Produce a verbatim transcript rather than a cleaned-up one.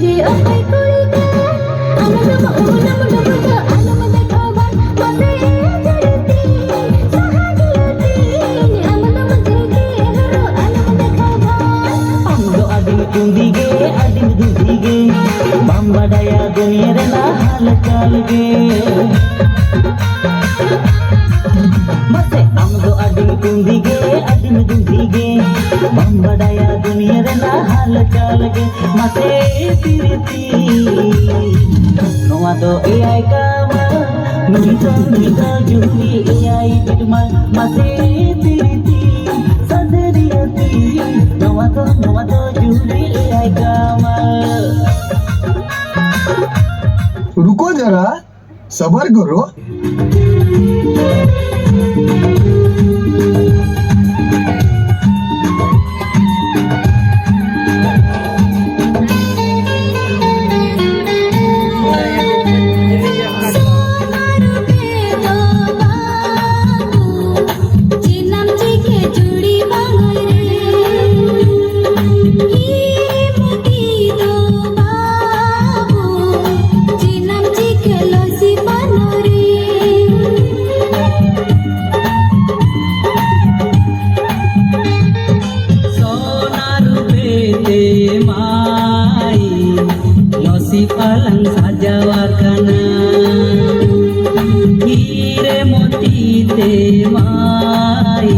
ᱨᱮ ᱚᱠᱚᱭ ᱠᱩᱲᱤ ᱠᱟᱱ? ᱟᱢ ᱫᱚ ᱩᱱᱟᱢ ᱰᱩᱵᱩᱡᱚᱜ, ᱟᱞᱚᱢ ᱫᱮᱠᱷᱟᱣᱟ᱾ ᱢᱟᱥᱮ ᱡᱩᱨᱤ ᱛᱤᱧ ᱥᱟᱦᱟ ᱜᱮᱭᱟ ᱛᱤᱧ, ᱟᱢ ᱫᱚ ᱢᱟᱹᱡᱷᱤ ᱜᱮ ᱦᱚᱨᱚᱜ, ᱟᱞᱚᱢ ᱫᱮᱠᱷᱟᱣᱟ᱾ ᱟᱢ ᱫᱚ ᱟᱹᱰᱤᱢ ᱠᱩᱸᱫᱤ ᱜᱮ, ᱟᱹᱰᱤᱢ ᱫᱩᱸᱫᱷᱤ ᱜᱮ, ᱵᱟᱢ ᱵᱟᱰᱟᱭᱟ ᱫᱩᱱᱤᱭᱟᱹ ᱨᱮᱱᱟᱜ ᱦᱟᱞᱪᱟᱞ ᱜᱮ᱾ ᱢᱟᱥᱮ ᱟᱢ ᱫᱚ ᱟᱹᱰᱤᱢ ᱠᱩᱸᱫᱤ ᱜᱮ, ᱟᱹᱰᱤᱢ ᱫᱩᱸᱫᱷᱤ ᱜᱮ, ᱵᱟᱢ ᱵᱟᱰᱟᱭᱟ ᱫᱩᱱᱤᱭᱟᱹ ᱨᱮᱱᱟᱜ ᱦᱟᱞᱪᱟᱞ ᱜᱮ᱾ ᱢᱟᱥᱮ ᱯᱤᱨᱤᱛᱤ, ᱱᱚᱣᱟ ᱫᱚ ᱮᱭᱟᱭ ᱠᱟᱢᱟᱞ, ᱱᱩᱭ ᱫᱚ, ᱱᱩᱭ ᱫᱚ ᱡᱩᱨᱤ ᱮᱭᱟᱭ ᱵᱤᱨᱢᱟᱞ᱾ ᱢᱟᱥᱮ ᱯᱤᱨᱤᱛᱤ, ᱥᱟᱸᱫᱮᱨᱤᱭᱟᱹ ᱛᱤ, ᱱᱚᱣᱟ ᱫᱚ, ᱱᱚᱣᱟ ᱫᱚ ᱡᱩᱨᱤ ᱮᱭᱟᱭ ᱠᱟᱢᱟᱞ᱾ रुको जरा, सबर करो। ᱥᱚᱱᱟ ᱨᱩᱯᱮ ᱫᱚ ᱵᱟᱹᱵᱩ, ᱪᱮᱫ ᱮᱢ ᱪᱤᱠᱟᱹ ᱡᱩᱲᱤ ᱵᱟᱝᱟᱭ ᱨᱮ? ᱦᱤᱨᱮ ᱢᱚᱛᱤ ᱫᱚ ᱵᱟᱹᱵᱩ, ᱪᱮᱫ ᱮᱢ ᱪᱤᱠᱟᱹ ᱞᱚᱥᱤ ᱯᱟᱱᱚ ᱨᱮ? ᱥᱚᱱᱟ ᱨᱩᱯᱮ ᱛᱮ ᱢᱟᱭ ᱞᱚᱥᱤ ᱯᱟᱞᱟᱝ ᱥᱟᱡᱟᱣ ᱟᱠᱟᱱᱟ᱾ ᱦᱤᱨᱮ ᱢᱚᱛᱤ ᱛᱮ ᱢᱟᱭ